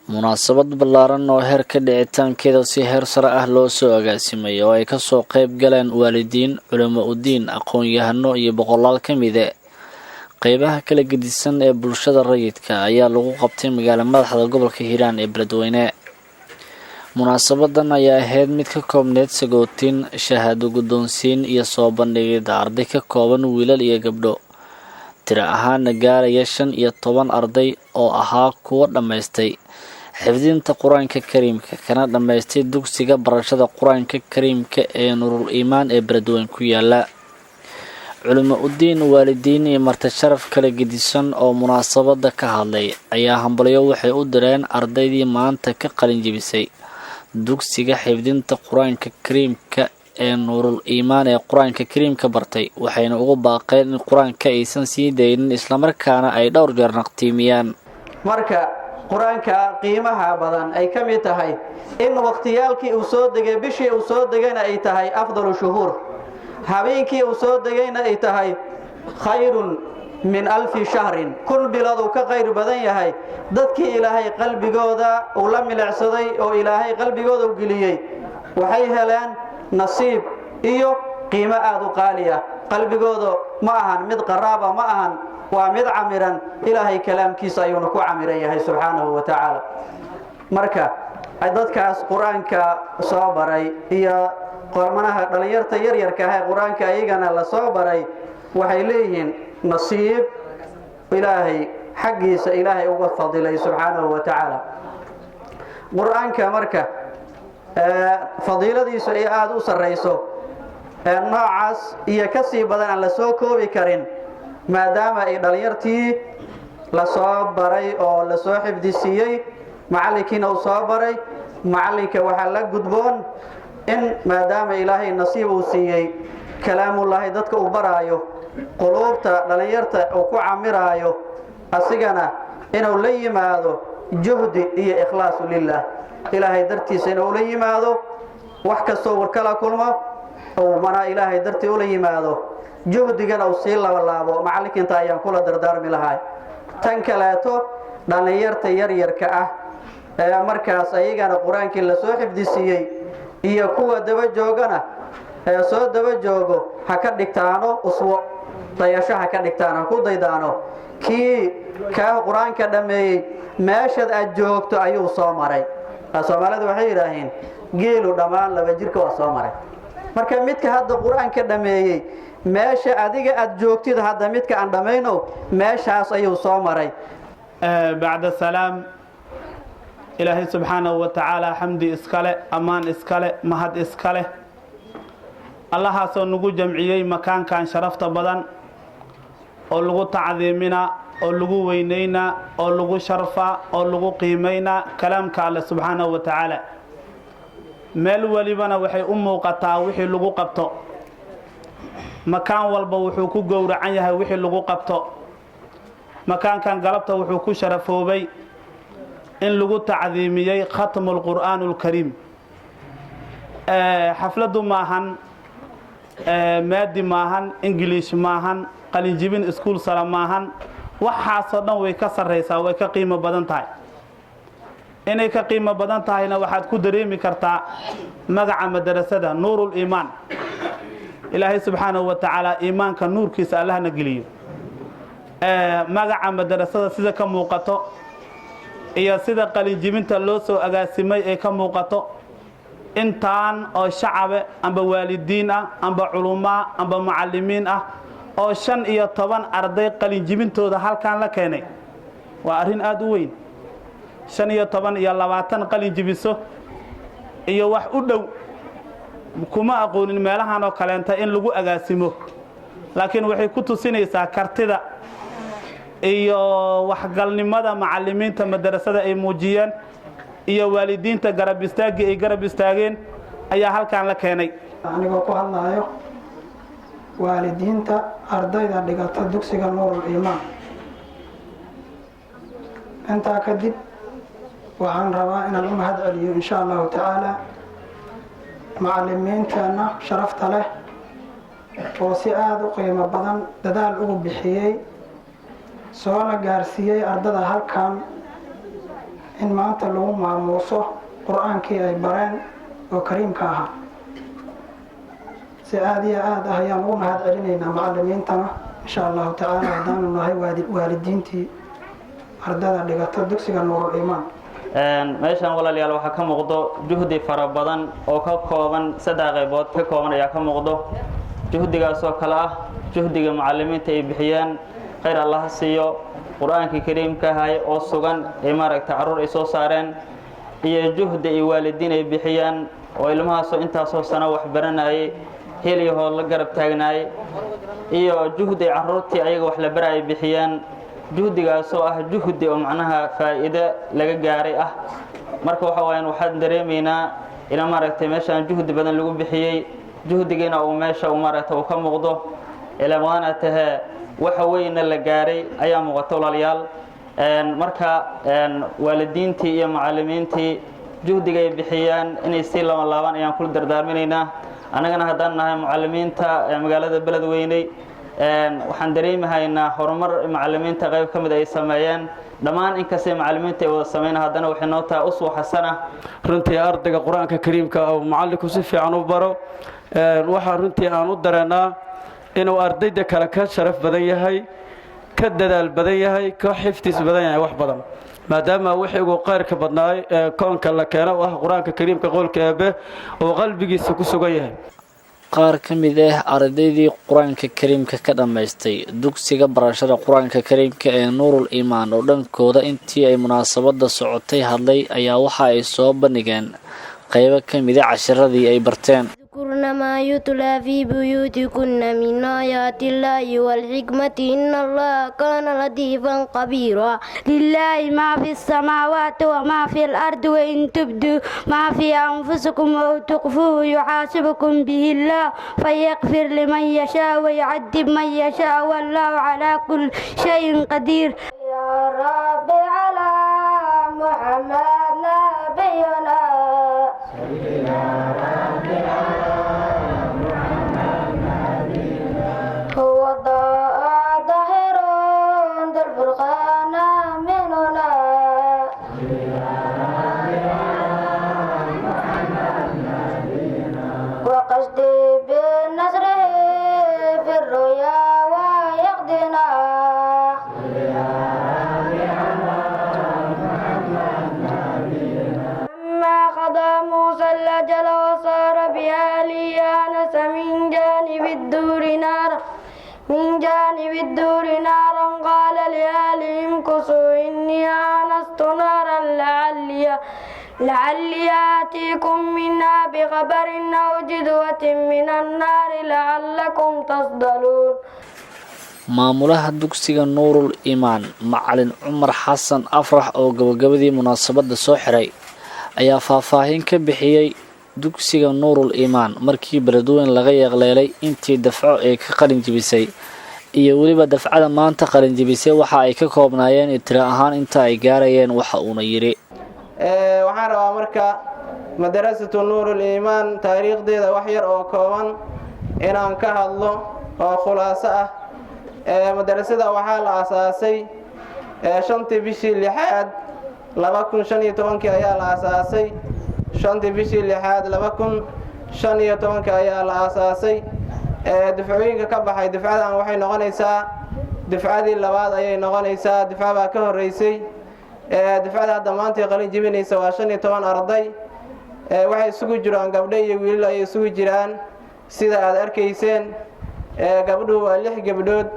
Munaasabad ballaaran oo heerka dhicitaankeeda si heer sare ah loo soo agaasimay oo ay kasoo qayb galeen waalidiin, culimo udiin, aqoon-yahano iyo boqolaal ka mide qeybaha kala gedisan ee bulshada rayidka ayaa lagu qabtay magaala madaxda gobolka Hiiraan ee Beledweyne. Munaasabadan ayaa ahayd mid ka koobneyd sagootin, shahaado guddoonsiin iyo soo bandhigida arday ka kooban wiilal iyo gabdho, tiro ahaana gaaraya 15 arday oo ahaa kuwo dhammaystay xifdinta Qur-aanka Kariimka, kana dhammaystay dugsiga barashada Qur-aanka Kariimka ee Nuurul Iimaan ee Beledweyne ku yaala. Culimo udiin, waalidiin iyo marti sharaf kala gedisan oo munaasabada ka hadlay ayaa hambalyo waxay u direen ardaydii maanta ka qalin jebisay dugsiga xifdinta Qur-aanka Kariimka ee Nuurul Iimaan ee Qur-aanka Kariimka bartay, waxayna ugu baaqeen in Qur-aanka aysan sii daynin, islamarkaana ay dhowr jeer naqtiimiyaan. Marka Qur-aanka qiimaha badan ay ka mid tahay in waqtiyaalkii uu soo degay, bishii uu soo degayna ay tahay afdalu shuhuur, habeenkii uu soo degayna ay tahay khayrun min alfi shahrin, 1000 bilood uu ka khayr badan yahay. Dadkii Ilaahay qalbigooda uu la milicsaday oo Ilaahay qalbigooda u geliyey waxay heleen nasiib iyo qiimo aada u qaali ah. Qalbigooda ma ahan mid qaraaba, ma ahan, waa mid camiran. Ilaahay kalaamkiisa ayuuna ku camiran yahay subxaanahu wa tacaala. Marka dadkaas Qur-aanka soo baray iyo qormanaha dhallinyarta yaryarka ah ee Qur-aanka ayagana la soo baray waxay leeyihiin nasiib Ilaahay xaggiisa Ilaahay uga fadilay subxaanahu wa tacaala. Qur-aanka marka fadiiladiisu ay aada u sarrayso, noocaas iyo ka sii badan aan la soo koobi karin, maadaama ay dhallinyartii la soo baray oo la soo xifdisiiyey, macallinkiina uu soo baray, macallinka waxaa la gudboon in maadaama Ilaahay nasiib uu siiyey kalaamullaahi dadka uu baraayo, quluubta dhallinyarta uu ku camiraayo, asigana inuu la yimaado juhdi iyo ikhlaasu lilah, Ilaahay dartiisa inuu la yimaado. Wax kastoo war kala kulmo uu manaa Ilaahay dartii ula yimaado, juhdigana uu sii labalaabo. Macallinkiinta ayaan kula dardaarmi lahay. Tan kaleeto, dhallinyarta yaryarka ah ee markaas ayagana Qur-aankii lasoo xifdisiiyey iyo kuwa daba joogana ee soo daba joogo, ha ka dhigtaano uswo, dayasho ha ka dhigtaan, ha ku daydaano. Kii kaa Qur-aanka dhammeeyey meeshaad aad joogto ayuu soo maray. Soomaalidu waxay yidhaaheen, "Geelu dhammaan laba jirka waa soo maray." Marka midka hadda Qur-aanka dhammeeyey, meesha adiga aad joogtid hadda midka aan dhammayno meeshaas ayuu soo maray. Bacda salaam, Ilaahay subxaanahu wa tacaala xamdi iskale, ammaan iskale, mahad iskale, Allahaasoo nagu jamciyey makaankan sharafta badan oo lagu tacdiiminaa oo lagu weynaynaa oo lagu sharfaa oo lagu qiimaynaa kalaamka Alle subxaanahu wa tacaala. Meel welibana waxay u muuqataa wixii lagu qabto. Makaan walba wuxuu ku gowracan yahay wixii lagu qabto. Makaankan galabta wuxuu ku sharafoobay in lagu tacdiimiyey khatmu lqur'aan alkariim. Xafladdu maahan maadi, maahan Ingiliish, maahan qalinjibin iskuul sala, maahan. Waxaasoo dhan way ka sarraysaa, way ka qiimo badan tahay. Inay ka qiimo badan tahayna waxaad ku dareemi kartaa magaca madarasada, Nuurul Iimaan. Ilaahay subxaanahu wa tacaala iimaanka nuurkiisa Allahna geliyo. Magaca madarasada sida ka muuqato iyo sida qalinjibinta loo soo agaasimay ee ka muuqato, intaan oo shacabe amba waalidiin ah amba culumaa amba mucallimiin ah oo 15 arday qalinjibintooda halkan la keenay waa arrin aada u weyn. 15 iyo 20 qalin jibiso iyo wax u dhow kuma aqoonin meelahan oo kaleenta in lagu agaasimo, laakiin waxay ku tusinaysaa kartida iyo waxgalnimada macallimiinta madarasada ay muujiyeen iyo waalidiinta garab istaaggii ay garab istaageen ayaa halkan la keenay. Anigoo ku hadlaayo waalidiinta ardayda dhigata dugsiga Nuurul Iimaan, intaa kadib waxaan rabaa inaan u mahad celiyo insha Allahu tacaala macalimiinteenna sharafta leh oo si aada u qiimo badan dadaal ugu bixiyey, soona gaarsiiyey ardada halkan. In maanta lagu maamuuso Qur-aankii ay bareen oo kariimka ahaa, si aada iyo aada ah ayaan ugu mahad celinaynaa macalimiintana, insha Allahu tacaala, haddaanu nahay waalidiintii ardada dhigata dugsiga Nuurul Iimaan. Meeshan, walaalayaal, waxaa ka muuqdo juhdi fara badan oo ka kooban saddex qaybood ka kooban ayaa ka muuqdo. Juhdigaasoo kale ah juhdiga macalimiinta ay bixiyeen, khayr Allaha siiyo, Qur-aankii kariimka ahay oo sugan ee maaragta carruur ay soo saareen, iyo juhdi ay waalidiin ay bixiyeen oo ilmahaasoo intaasoo sano wax baranayay hel iyo hood la garab taagnaayay, iyo juhdi ay carruurtii ayaga wax la bara ay bixiyeen. Juhdigaasoo ah juhdi oo macnaha faa'iide laga gaaray ah. Marka waxa waayaan waxaan dareemaynaa ina maaragtay meeshaan juhdi badan lagu bixiyey, juhdigiina uu meesha uu maaragtay uu ka muuqdo ilaa mudana tahee waxa weynna la gaaray ayaa muuqata, walaalayaal. Marka waalidiintii iyo macalimiintii juhdiga ay bixiyaan inay sii laban laabaan ayaan kula dardaarminaynaa. Annagana haddaan nahay mucalimiinta magaalada Beledweyney, waxaan dareemahaynaa horumar macalimiinta qayb ka mid ay sameeyeen. Dhammaan inkastay macalimiinta ay wada sameyn, haddana waxay noo tahay uswa xasana. Runtii ardayga Qur-aanka kariimka uu macallinku si fiican u baro, waxaa runtii aan u dareennaa inuu ardayda kale ka sharaf badan yahay, ka dadaal badan yahay, ka xifdis badan yahay wax badan, maadaama wixii ugu qayrka badnaay ee koonka la keeno oo ah Qur-aanka kariimka, qowlka Eebe, oo qalbigiisa ku sugan yahay. Qaar ka mid ah ardaydii Qur-aanka kariimka ka dhammaystay dugsiga barashada Qur-aanka kariimka ee Nuurul Iimaan oo dhankooda intii ay munaasabada socotay hadlay ayaa waxa ay soo bandhigeen qaybo ka mid a cashiradii ay barteen. اذكرن ما يتلى في بيوتكن من آيات الله والحكمة، إن الله كان لطيفا خبيرا. لله ما في السماوات وما في الأرض، وإن تبدوا ما في أنفسكم أو تخفوه يحاسبكم به الله، فيغفر لمن يشاء ويعذب من يشاء، والله على كل شيء قدير. يا رب على محمد نبينا. هو الظاهر ذو الفرقان مننا. وقصدي بنصره في الرؤيا ويقدنا. لما قضى موسى الأجل وصار بأهله آنس من جانب الدور نارا، قال لأهلهم امكثوا إني آنست نارا لعلي آتيكم منها بخبر أو جذوة من النار لعلكم تصطلون. Maamulaha dugsiga Nuurul Iimaan, Macalin Cumar Xasan Afrax, oo gabagabadii munaasabadda soo xiray ayaa faahfaahin ka bixiyey dugsiga Nuurul Iimaan markii Beledweyn laga yagleelay, intii dafco ee ka qalin jibisay iyo weliba dafcada maanta qalin jibisay waxa ay ka koobnaayeen tiro ahaan inta ay gaarayeen. Waxa uuna yidhi: Waxaan rabaa marka madarasatu Nuurul Iimaan taariikhdeeda wax yar oo kooban inaan ka hadlo oo khulaaso ah. Madarasada waxaa la aasaasay 5-tii bishii lixaad 2015-kii ayaa la aasaasay. 5-tii bishii lixaad 2015-ka ayaa la aasaasay. Dufcooyinka ka baxay, dufcadan waxay noqonaysaa dufcadii labaad ayay noqonaysaa. Dufca baa ka horreysay. Dufcada hadda maantay qalin jibinaysa waa 15 arday. Waxay isugu jiraan gabdho iyo wiilal ayay isugu jiraan, sida aad arkayseen. Gabdhuhu waa lix gabdhood,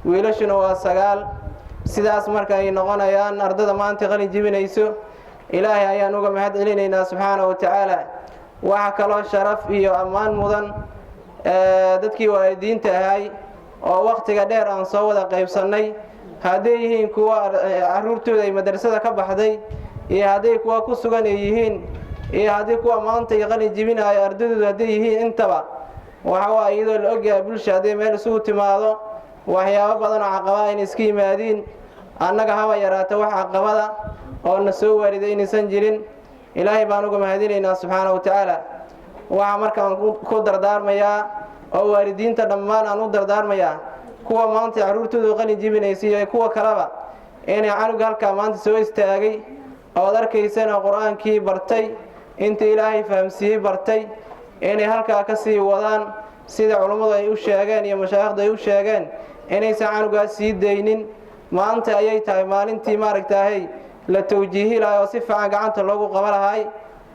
wiilashuna waa sagaal. Sidaas marka ay noqonayaan ardada maanta qalin jibinayso. Ilaahay ayaan uga mahad celinaynaa, subxaana wa tacaala. Waxaa kaloo sharaf iyo ammaan mudan dadkii waalidiinta ahay oo wakhtiga dheer aan soo wada qaybsannay, hadday yihiin kuwa caruurtooda ay madrasada ka baxday iyo hadday kuwa ku sugan ay yihiin iyo haddii kuwa maanta ay qalin jibinaayo ardadoodu hadday yihiin intaba. Waxa waa iyadoo la ogyahay bulsha hadday meel isugu timaado waxyaabo badan oo caqabada inay iska yimaadiin, annaga haba yaraata wax caqabada oo na soo waariday inaysan jirin. Ilaahay baan uga mahadinaynaa, subxaana wa tacaala. Waxaa markaan ku dardaarmayaa oo waalidiinta dhammaan aan u dardaarmayaa, kuwa maanta carruurtoodu qalin jibinaysa iyo kuwa kaleba, inay canuga halkaa maanta soo istaagay Ood arkaysana Qur-aankii bartay, intii Ilaahay fahamsiiyey bartay, inay halkaa ka sii wadaan sida culummadu ay u sheegeen iyo mashaayikhdu ay u sheegeen, inaysan canugaas sii daynin. Maanta ayay tahay maalintii, maaragtaahay, la tawjiihi lahay oo si fiican gacanta loogu qaba lahay.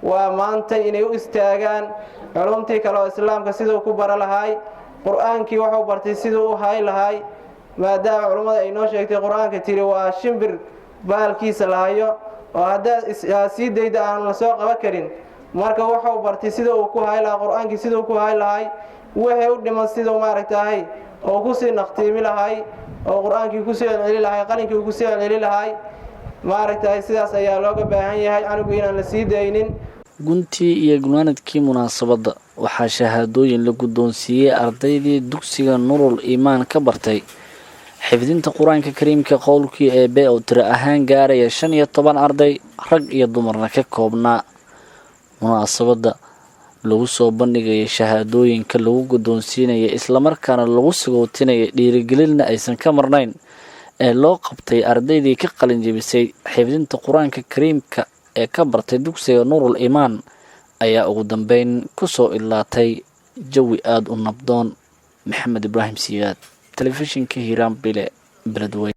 Waa maanta inay u istaagaan culumtii kale oo Islaamka siduu ku bara lahay, Qur-aankii wuxuu bartay siduu u hay lahay, maadaama culummada ay noo sheegtay Qur-aanka tiri waa shimbir baalkiisa la hayo oo haddaad sii dayda aan la soo qaban karin. Marka wuxuu bartay sida uu ku hay lahaa Qur-aankii, siduu ku hay lahay, wixii u dhiman siduu, maaragtahay, oo kusii naqtiimi lahay oo Qur-aankii kusii celceli lahay, qalinkii uu kusii celceli lahay, maaragtahay, sidaas ayaa looga baahan yahay canugu inaan la sii daynin. Guntii iyo gunaanadkii munaasabadda waxaa shahaadooyin la guddoonsiiyey ardaydii dugsiga Nurul Iimaan ka bartay xifdinta Qur-aanka Kariimka, qowlkii Eebe, oo tiro ahaan gaaraya 15 arday, rag iyo dumarna ka koobnaa. Munaasabadda lagu soo bandhigaya shahaadooyinka lagu guddoonsiinaya, islamarkaana lagu sagootinaya, dhiirigelinna aysan ka marnayn, ee loo qabtay ardaydii ka qalin jebisay xifdinta Qur-aanka Kariimka ee ka bartay dugsiga Nuurul Iimaan ayaa ugu dambeyn kusoo idlaatay jawi aada u nabdoon. Maxamed Ibraahim Siyaad, Telefishinka Hiiraan Bile, Beledweyne.